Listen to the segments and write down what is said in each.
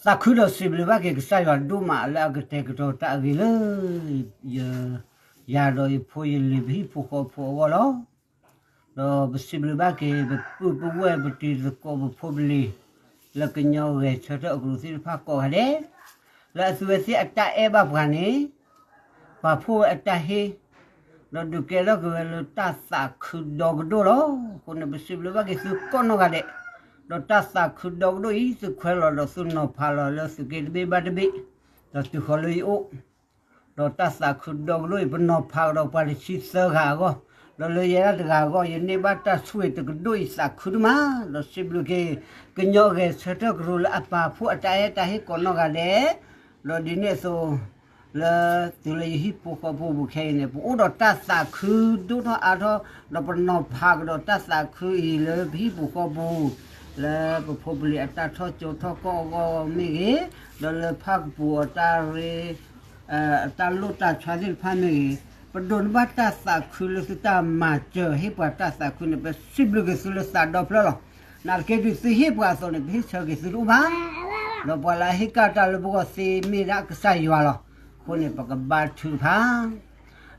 သးခုဒီးစံးဘျုးဘၣ်က့ၤကစၢ်ယွၤဒိၣ်မးလၢအကတဲာ်ကတီၤတၢ်အဂ့ၤလၢ ယ ယၤဒီးယဖိယလံၤပဟံၣ်ဖိဃီဖိအဂီၢ်လီၤ. ဒီးပစံးဘျုးဘၣ်က့ၤ ပပုၢ်ပဝဲၢ်ပတံၤသကိးပဖိပလံၤ လၢကညီဂဲၤဆၢထၢၣ်အကရူၢ်သ့ၣ်တဖၣ်ကိးဂၤဒဲး လၢအသုဝဲသ့ၣ်အတၢ်အဲၣ်ဘၣ်ပှၤန့ၣ် ပာ်ဖှိၣ်ဝဲအတၢ်ဟ့ၣ် ဒီးဒုးကဲထီၣ်က့ၤဝဲလၢတၢ်သးခုဒီကဒိၣ်လီၤ. အဃိန့ၣ် ပစံးဘျုးဘၣ်က့ၤသုကိးနီၢ်ဂၤဒဲး, ဒီးတၢ်သးခုဒီကဒိၣ်အံၤ သုခွဲးလီၤဒီးသုနီၤဖးလီၤလၢသုးက့တဘ့ၣ်ဘၣ်တဘ့ၣ်, ဒီးတုၤဃီၤလၢယအိၣ်, ဒီးတၢ်သးခုဒီကဒိၣ်အံၤ ပနီၤဖးကဒီးပှၤတဆံသၢဂၤအဂီၢ်, ဒီးလၢယဲဒၣ်တဂၤအဂီၢ် ယန့ၢ်ဘၣ်တၢ်ဆိၣ်ဂ့ၤတကဒိၣ်အံၤသးခုဒိၣ်မး, ဒီးစံးဘျုးက့ၤ ကညီဂဲၤဆၢထၢၣ်ကရူၢ်လၢအပာ်ဖှိၣ်အတၢ်အဲၣ်တၢ်ဟ့ၣ်ကိးနီၢ်ဂၤဒဲး, ဒီးဒ်န့ၣ်အသိး လၢတုၤလၢယဟံၣ်ဖိဃီဖိပူၤခဲအံၤန့ၣ် ပအိၣ်ဒီးတၢ်သးခုဒိၣ်ထီၣ်အါထီၣ်, ဒီးပနီၤဖးကဒီးတၢ်သးခုအံၤလၢပဟံၣ်ပူၤဃီပူၤ, လၢပဖိပလံၤအတၢ်ထီၣ်ကၠိထီၣ်ကီၢ်အဂီၢ်မ့ၢ်ဂ့ၤ, ဒီးလၢဖၣ်ကပူၤအတၢ်ရ့ တၢ်လိၣ်တၢ်ဆါသ့ၣ်တဖၣ်မ့ၢ်ဂ့ၤ, ပဒိးန့ၢ်ဘၣ်တၢ်သးခုလၢသုတၢ်မၤစၢၤဟ့ၣ်ပှၤတၢ်သးခုန့ၣ် ပစံးဘျုးက့ၤသုလၢသးဒီဖျၢၣ်လီၤ. နာ်သက့ဒုးသုဟ့ၣ်ပှၤအသိးန့ၣ် ပဟ့ၣ်ဆၢက့ၤသုတအိၣ်ဘၣ်, ဒီးပှၤလၢအဟ့ၣ်ကၣ်တၢ်လၢပဂီၢ်သ့မ့ၢ်ဒၣ်ကစၢ်ယွၤလီၤ. အဃိန့ၣ် ပကဘါထုကဖၣ်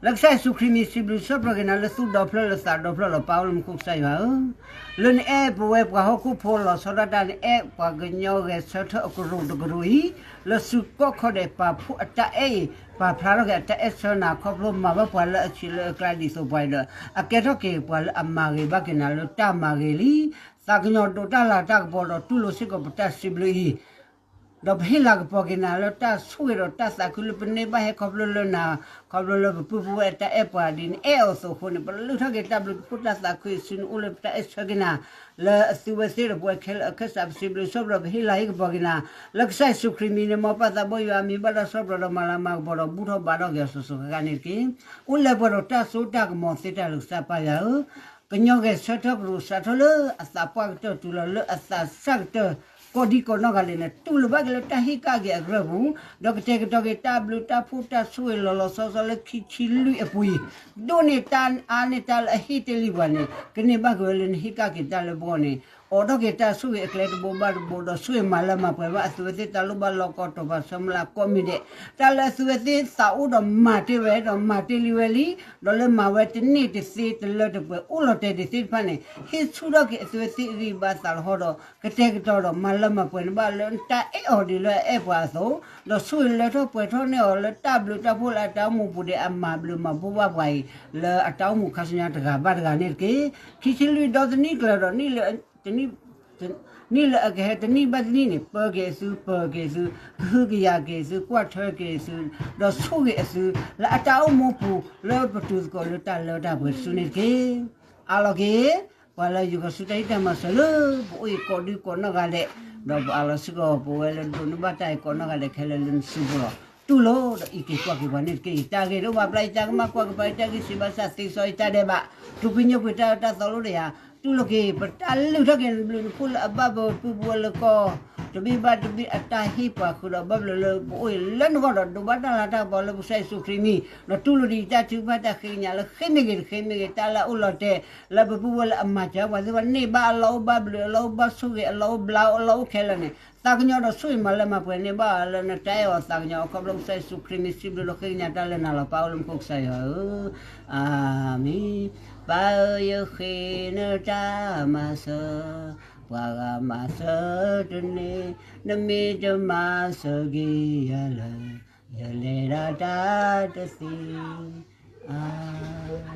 လၢကစၢ်ယ့ၣ်ၡူးခရံာ်မံၤ စံးဘျုးစံးပတြၢၤက့ၤနၤလၢသူၣ်ဒီဖျၢၣ်လၢသးဒီဖျၢၣ်လီၤ. ပၢ်အိၣ်လၢမူခိၣ်ကစၢ်ယွၤဧၢ, လၢနအဲၣ်ပဝဲပှၤဟီၣ်ခိၣ်ဖိလီၤဆီဒၣ်တၢ် နအဲၣ်ပှၤကညီဂဲၤဆၢထၢၣ်အကရူၢ်တကရူၢ်အံၤ, လၢစုကီၢ်ခီၣ်ဒဲးပာ်ဖှိၣ်အတၢ်အဲၣ်အံၤ, ပာ်ဖျါထီၣ်က့ၤအတၢ်အဲၣ်ဆၢနၤခီဖျိမၤဘၣ်ပှၤလၢအဆံးလၢအကျါဒ်သိးပှၤအံၤဒီး အကဲထီၣ်က့ၤပှၤလၢအမၤဂ့ၤဘၣ်က့ၤနၤလၢတၢ်မၤဂ့ၤလံ. သးကညီၤဒိးတၢ်လၤတၢ်ကပီၤဒီးတူၢ်လိာ်စ့ၢ်ကီးပတၢ်စံးဘျုးအံၤ ဒီးပဟ့ၣ်လၤကပီၤက့ၤနၤလၢတၢ်ဆိၣ်ဂ့ၤဒီးတၢ်သးခုလၢပန့ၢ်ဘၣ်ဟဲခီဖျိလၢနၤ, ခီဖျိလၢပပုၢ်ပဝဲၢ်အတၢ်အဲၣ်ပှၤဒ်နအဲၣ်အီၤအသိးအဃိန့ၣ် ပလုၢ်ထီၣ်က့ၤတၢ်ဘျုးတၢ်ဖှိၣ်တၢ်သးခုအံၤဆူနအိၣ်လၢပတၢ်အဲၣ်ဆၢက့ၤနၤ လၢအသုဝဲသ့ၣ်ဒီးပဝဲခဲလၢာ်အခၢၣ်စး ပစံးဘျုးစံးပတြၢၤ ပဟ့ၣ်လၤဟ့ၣ်ကပီၤက့ၤနၤ လၢကစၢ်ယ့ၣ်ၡူးခရံာ်မံၤန့ၣ် မ်ပၢ်သးဘီယွၤအမံၤဘၣ်တၢ်စံးပတြၢၤဒီးမၤလၤမၤကပီၤဒီးဘူၣ်ထီၣ်ဘါထီၣ်က့ၤအီၤစိၤစိၤဃၣ်ဃၣ်န့ၣ်တက့ၢ်. အိၣ်လၢပှဲၤဒီးတၢ်စိတၢ်ကမီၤသ့တၢ်လၢကစၢ်ပၢ်ယွၤဧၢ, ကညီဂဲၤဆၢထၢၣ်ကရူၢ်စးထီၣ်လၢအသးပှၢ်ကတၢၢ်တုၤလီၤလၢအသးစၢ်ကတၢၢ် ကိးဒံကိးနီၢ်ဂၤဒဲးန့ၣ် တူၢ်လိာ်ဘၣ်က့ၤလၢတၢ်ဟ့ၣ်ကၣ်က့ၤအကရၢၢ်ပူၤ, ဒီးကတဲာ်ကတီၤက့ၤတၢ်ဘျုးတၢ်ဖှိၣ်တၢ်ဆိၣ်ဂ့ၤလီၤလီၤဆီဆီလၢခံဆံလွံၢ်အပူၤအံၤ, ဒိးန့ၢ်တၢ်အါန့ၢ်တၢ်လၢအဟ့ၣ်တ့ၢ်လံပှၤန့ၣ် ကန့ၢ်ဘၣ်က့ၤဝဲလၢနဟ့ၣ်ကၣ်က့ၤတၢ်လၢပဂီၢ်န့ၣ် အိးထီၣ်က့ၤတၢ်ဆိၣ်ဂ့ၤအကျဲတဘိဘၣ်တဘိ ဒီးဆိၣ်ဂ့ၤမၤလၢမၤပှဲၤဘၣ်အသုဝဲသ့ၣ်တၢ်လိၣ်ဘၣ်လီၢ်ကီၢ်တီၤဖးဆၢမုၢ်လၢ်ကိးမံၤဒဲး, တၢ်လၢအသုဝဲသ့ၣ်သးအိၣ်ဒီးမၤတ့ၢ်ဝဲဒီးမၤတ့ၢ်လံဝဲလံ, ဒီးလၢမၤဝဲတန့ၢ်တသ့တလၢတပှဲၤအိၣ်လီၤတဲာ်ဒံးသ့ၣ်တဖၣ်န့ၣ် ဟ့ၣ်ဆူၣ်ထီၣ်က့ၤအသုဝဲသ့ၣ်အဂံၢ်ဘါသးလီၤဟီဒီး ကတဲာ်ကတီၤဒီးမၤလၢမၤပှဲၤန့ၢ်ဘၣ်လၢတၢ်အဲၣ်အီၤဒ်လၢအအဲၣ်ပှၤအသိး, ဒီးဆိၣ်ဂ့ၤလၢထီၣ်ပှဲၤထီၣ်န့ၢ်အီၤလၢတၢ်ဘျုးတၢ်ဖှိၣ်လၢအတၢ်အိၣ်မူပူၤဒဲးအမၤဘျုးမၤဖှိၣ်ဘၣ်ပှၤအံၤ လၢအတၢ်အိၣ်မူခါဆူညါတဂၤဘၣ်တဂၤန့ၣ်တက့ၢ်. ခံဆံလွံၢ်ဒီတနံၣ်ကျၢၤဒီး နံၣ်လၢအကဟဲတနံၣ်ဘၣ်တနံၣ်န့ၣ် ပၢက့ၤအသု ပၢက့ၤအသု ကဟုကယာ်က့ၤအသု ကွၢ်ထွဲက့ၤအသု ဒီးဆိၣ်ဂ့ၤအသု လၢအတၢ်အိၣ်မူပူၤ လၢပတုၤသကိးလၢတၢ်လၢတၢ်ပှဲၤတစုန့ၣ်တက့ၢ်. အါလီၤက့ၤ ပှၤလၢယွၤကဆူတၢ်ဟ့ၣ်တၢ်မၤစၢၤလၢ ပအိၣ်အံၤကိးဒံကိးနီၢ်ဂၤဒဲး, ဒီးပအးလီၤစ့ၢ်ကီး ပဝဲလၢဒိးန့ၢ်ဘၣ်တၢ်အံၤကိးနီၢ်ဂၤဒဲးခဲလၢာ်လၢနစုပူၤလီၤ. တူၢ်လိာ်ဒီးအံးက့ၤကွၢ်က့ၤပှၤန့ၣ်တက့ၢ်. ယတၢ်ဂ့ၤတအိၣ်ဘၣ်ပျၢ် ယတၢ်ကမၣ်ကွၢ်ကပၤ ယတၢ်ဂံၢ်စံးဘၣ်ဆၣ်သ့စီယတၢ်ဒဲးဘး ထူဖံညိကွံာ်တၢ်အၢတၢ်သီလိာ်ဒီးယၤ တူၢ်လိာ်က့ၤ ပတၢ်လုၢ်ထီၣ်က့ၤနဘျုးနဖှိၣ်လၢအဘၣ်ပပုၢ်ပဝဲၢ်လၢကီၢ် တဘ့ၣ်ဘၣ်တဘ့ၣ်အတၢ်ဟ့ၣ်ပှၤဃုာ်ဒီးဘၣ်ဘျုးလၢပအိၣ်အံၤလၢနဂီၢ်ဒီးဒိးဘၣ်တၢ်လၤတၢ်ကပီၤလၢပကစၢ်ယ့ၣ်ၡူးခရံာ်မံၤ ဒီးတူၢ်လိာ်ဒံးတၢ်ထုကဖၣ်တၢ်ဃ့ကညးလၢဃ့မ့ၢ်ဂ့ၤတဃ့မ့ၢ်ဂ့ၤ တၢ်လၢအအိၣ်လီၤတဲာ် လၢပပုၢ်ဝဲၢ်လၢအမၤစၢၤပှၤသ့ၣ်တဖၣ်န့ၢ်ဘၣ်အလီၢ်အိၣ်ဘၣ်ဘျုးအလီၢ်အိၣ်ဘၣ်ဆိၣ်ဂ့ၤအလီၢ်အိၣ်ဘျါအိၣ်အလီၢ်အိၣ်ခဲလၢာ်န့ၣ် သးကညီၤဒီးဆိၣ်ဂ့ၤမၤလၢမၤပှဲၤန့ၢ်ဘၣ်အီၤလၢနတၢ်အဲၣ်အီၤသးကညီၤအခီဖျိကစၢ်ယ့ၣ်ၡူးခရံာ်မံၤစံးဘျုးဒီးဃ့ကညးတၢ်လၢနၤလီၤ. ပၢ်အိၣ်လၢမူခိၣ်ကစၢ်ယွၤဧၢ, အၤမ့ၣ်. ပၢ်ဧၢ ယဃ့နတၢ်မၤစၢၤ, ပှၤဂၤမၤစၢၤတန့ၢ်, နမ့ၢ်တမၤစၢၤက့ၤယၤလၢ ယလဲၤဒၣ်တၢ်တသ့, အၤ